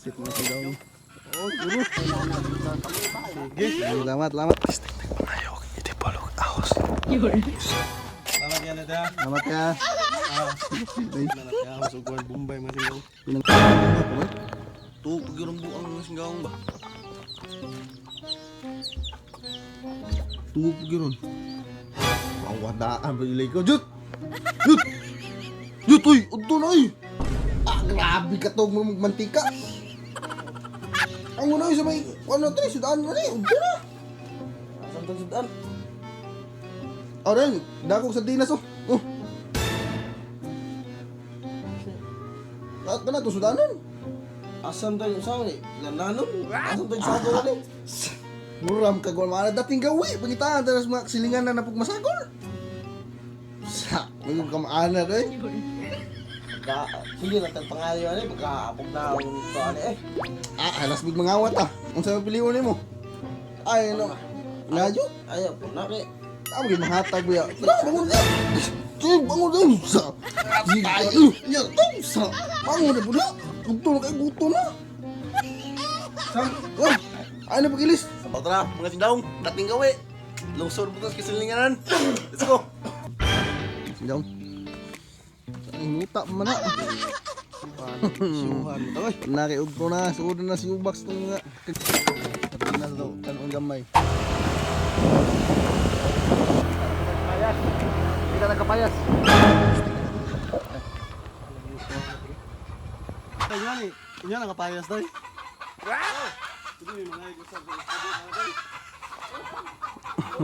Sit mo sa daw. Oh, guru. Sige. Salamat, salamat. Salamat yan ito. Salamat ka. Salamat ya, masuguan Bombay mga singgaw. Tuog pag yung buang mga singgawang ba? Tuog pag yun. Ang wadaan pa ilay ko. Jut! Jut! Jut, uy! Udto na, uy! Ah, grabe ka to mantika. Ang una, uy, sa may, ano to, sudaan na eh. Udto na. Asam tang sudan? Oh, rin, dako sa dinas, oh. Oh. Lahat ka na, to sudanon. Asam tayo sa ni? Lananon? Asam tayo sa ko ni? Muram ka gol mga dating gawi pangitaan taras mga silingan na napugmasagol. Sa, may kamaana doy. Pagka, sige lang tang pangayo ani pagka apog na ang to ani eh. Ah, alas big mangawat ah. Unsa may pilion nimo? Ay no. Layo. Ayaw po na kay. Tama gyud mahatag buya. Tara, bangon na. Sige, bangon na. Sa. Ay, ya, sa. Bangon na pula. Gusto na kay gusto na. Sa. Oh, ay na pagilis. Sabaw tara, mga singgaw, dating gawi. Lungsod mo tas kasilinganan. Let's go. Sigaw. Sa nguta pa man na. Suhan to eh. Nakiug ko na, suod na si Ubax tong nga. Na daw kanon gamay. Payas. Hindi ka nagkapayas. Tayo ni. Inya nang kapayas tay. What? Hindi may mga gusto ko.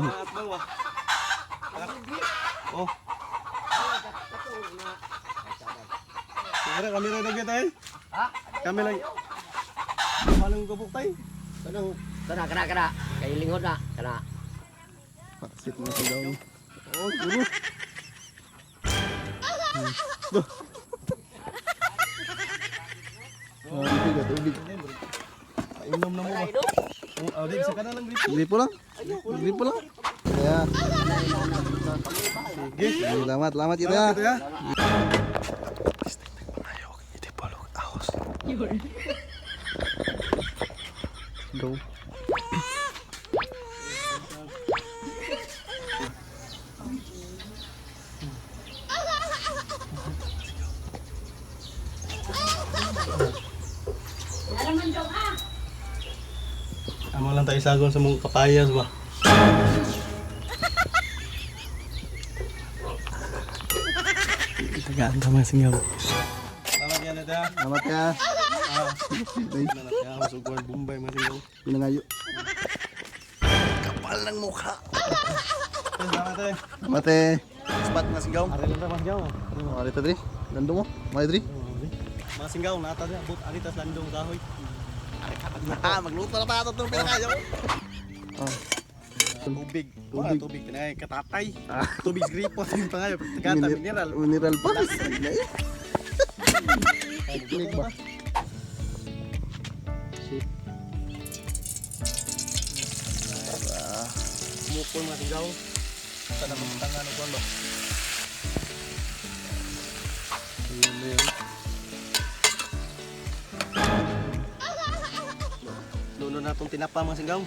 At bang wa. Oh. Kamera, kamera na tay. Ha? Kami lang. Paano gabok tay? Kanang kana kana kana kay linghod na kana. Paksit mo sa daw. Oh, guru. Oh, tubig, ah, tubig. Painom na mo ba? Oh, di isa ka na lang gripo. Gripo lang. Gripo lang. Kaya, Sige. salamat, salamat kita. Ito ya. Go. Amo lang tayo isagon sa mong kapayas ba. Tagaan ka mga singaw. Salamat yan ito. Salamat ka. Salamat ya, masuguan Bombay mga singaw. Pinangayo. Kapal ng mukha. Salamat eh. Salamat eh. Spot mga singgaw. Ari lang ta mga singaw. Oh, dito dri. Lando mo. May dri. Mga singaw nata niya abot ari tas landong kahoy. Ah, magluto na pa ito itong pinakayo. Oh. Tubig. Tubig. Tubig. Tubig tinay katatay. Tubig sa gripo sa pangayo pagkata mineral. Mineral pa. Kinig ba? Mukon mga singaw. Sana magtangan og kuan ba. Ayun na yun. Luno na itong tinapa mga singgaw.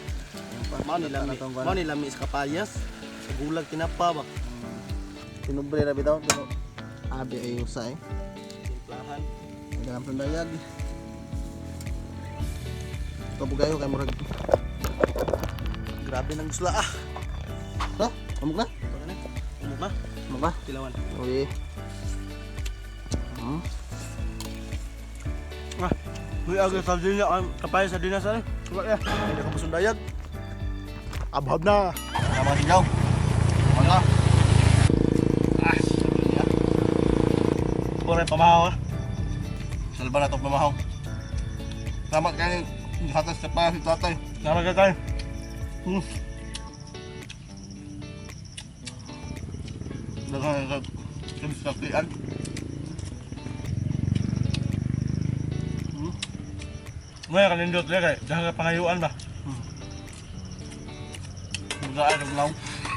Mao ni lami. Mao ni lami sa kapayas. Sa gulag tinapa ba. Tinubre ra bitaw pero abi ay usa eh. Timplahan. Dalam pandayag. Kabugayo kay murag. Grabe ng gusla ah. Ha? Amok na? Ito na. Umok na. Amok na? Tilawan. Okay. Ah. Uy, aga sa dinya ang kapayas sa dinas ani. Wala ya. Hindi ko masundayag. Abhab na. Tara mga singgaw. Mga. Ah, ya. Kore pamahaw ah. Salba na itong pamahaw. Salamat kayo. Hatas sa pa si tatay. Salamat ka tayo. Daghang sa subscribe. Ngayon kanindot niya kay dahil ka pangayuan ba. Magaan ang law.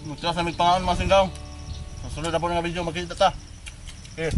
Magkita sa aming pangaon mga singgaw. Sa sunod na po ng video, magkita ta. Okay.